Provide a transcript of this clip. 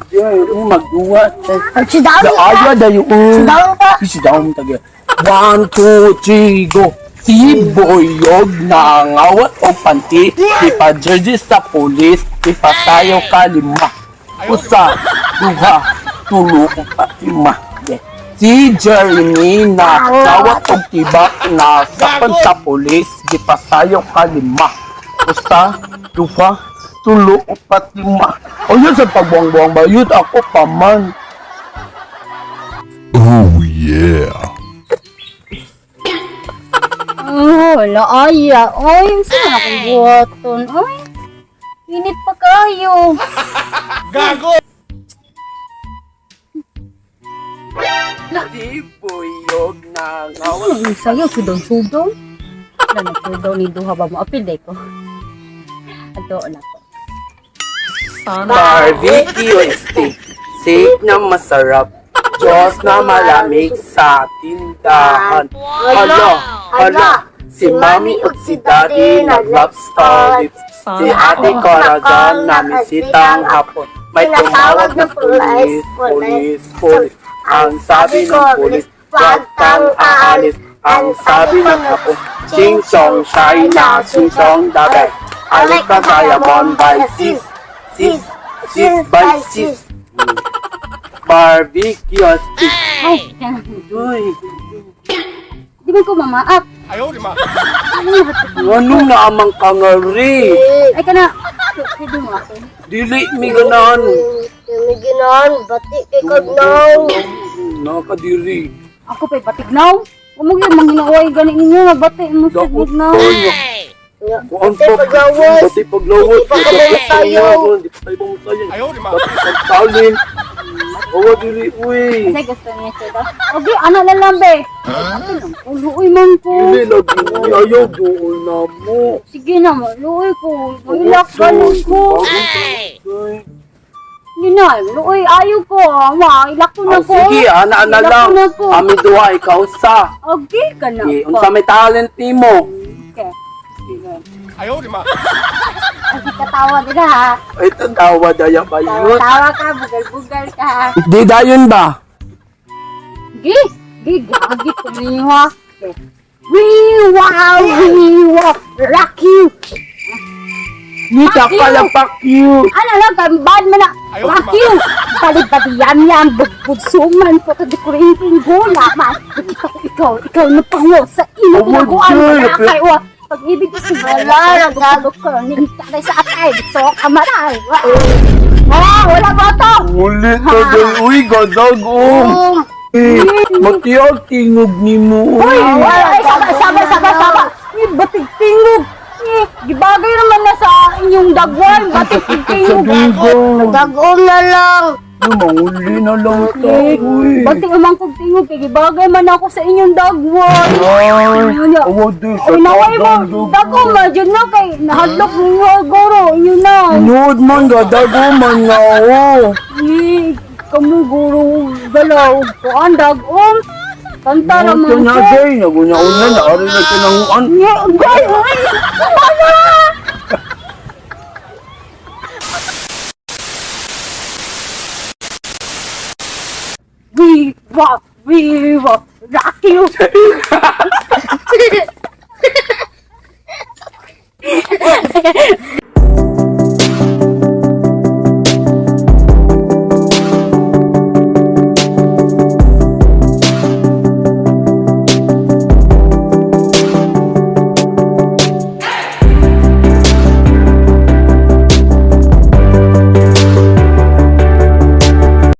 Di magduwa. Magsidaw ka. Ayaw dayo. Sidaw ka. Sidaw mo. One, two, three, go. Si Boyog nangawat o panty, ipa-jersey sa pulis, ipasayaw ka lima. Usa, duha, tulo, upat, lima. Yeah. Si Jeremy na dawat og tibak na sapan sa pulis, gipasayaw ka lima. Usa, duha, tulo, upat, lima. O yun sa pagbuang-buang bayot, ako pa man. Oh yeah. Oh, wala aya. Ay, saan na akong buhaton? Ay, init pa kayo. Si Boyog na ngawat. Ay, sayo ko daw sugaw. Wala na sugaw ni duha ba mo apil day ko. Ato na ko. Barbecue steak. Steak na masarap. Diyos na malamig sa tindahan. Hala, hala. Si Mami ug si Daddy nag-lobster lips. Si Ate Corazon namisitang hapon. May tumawag na pulis, pulis, pulis. Ang sabi ng pulis, wag kang aalis. Ang sabi ng hapon, ching chong China, ching chong the best. I like a diamond by sis, sis, sis by sis. Barbecue stick. Ay, Uy, di man ko mamaak. ano na amang kangari? Ay kana. Pwede mo ako. Dili mi ganahan. Yung ginahan, bati kay kagnaw. Nakadiri. Ako pa'y batignaw. Umog yung manginaway gani ninyo, mabati mo sa Dapat gignaw. tayo. Kuan Bati pa. paglawas. Bati paglawas. Di pa ka mamusayo. Di pa tayo mamusayo. Bati pagtalin. Awa diri, uy. Kasi gusto niya siya daw. Okay, ano na lang be. Ay, luoy man ko. Dili lagi. Uy, ayaw doon na mo. Sige na, luoy ko. Ilak ganun ko. Hindi na, luoy ayaw ko. Ma, ilak ko na Oh, ko. sige, ana na Ilak lang. ko na ko. Ami duha ikaw sa. Okay ka na. Sige, unsa may talent nimo? Okay. Kasi katawa din ha. Ay, tawa daya ba yun? Tawa ka, bugal-bugal ka. Di dayon ba? Gi, gi, gagi ko ninyo ha. Okay. We wow, rock you. Nita Fuck you! ka lang, fuck you. Ano lang, bad man na. Rock you. Balik-balik yam yam, bugbugsuman po to decorating gula man. Nakita ko ikaw, ikaw na pango sa imo Oh, ginaguan. my Wala God. kay wa. Pag-ibig ko sa Wala, naggago ko. Nintay sa atay, so kamaray. Ah, wala ba to? Uli ka dyan. Uy, gadag oh. Eh, matiyag tingog ni mo. Uy, ay, saba, saba, saba, saba. Uy, batig tingog. Eh, gibagay naman na sa inyong dagwan, batig Sa tingog. dugo. Dagom na lang. Manguli na lang ta. Eh, Uy. batig naman kong tingog, kay gibagay man ako sa inyong dagwan. Ay, Ano? awa di sa Ay, naway mo, dugo. dago man, dyan na kay, nahadlok ninyo, guro, inyo na. Nood man, gadago man nga oh. Eh, kamu guro, galaw, kuan, dagom. Kanta Ito naman na, ko. day. Naguna-una, naari na tinanguan. Nye, gay, ay, wala! We will rock you.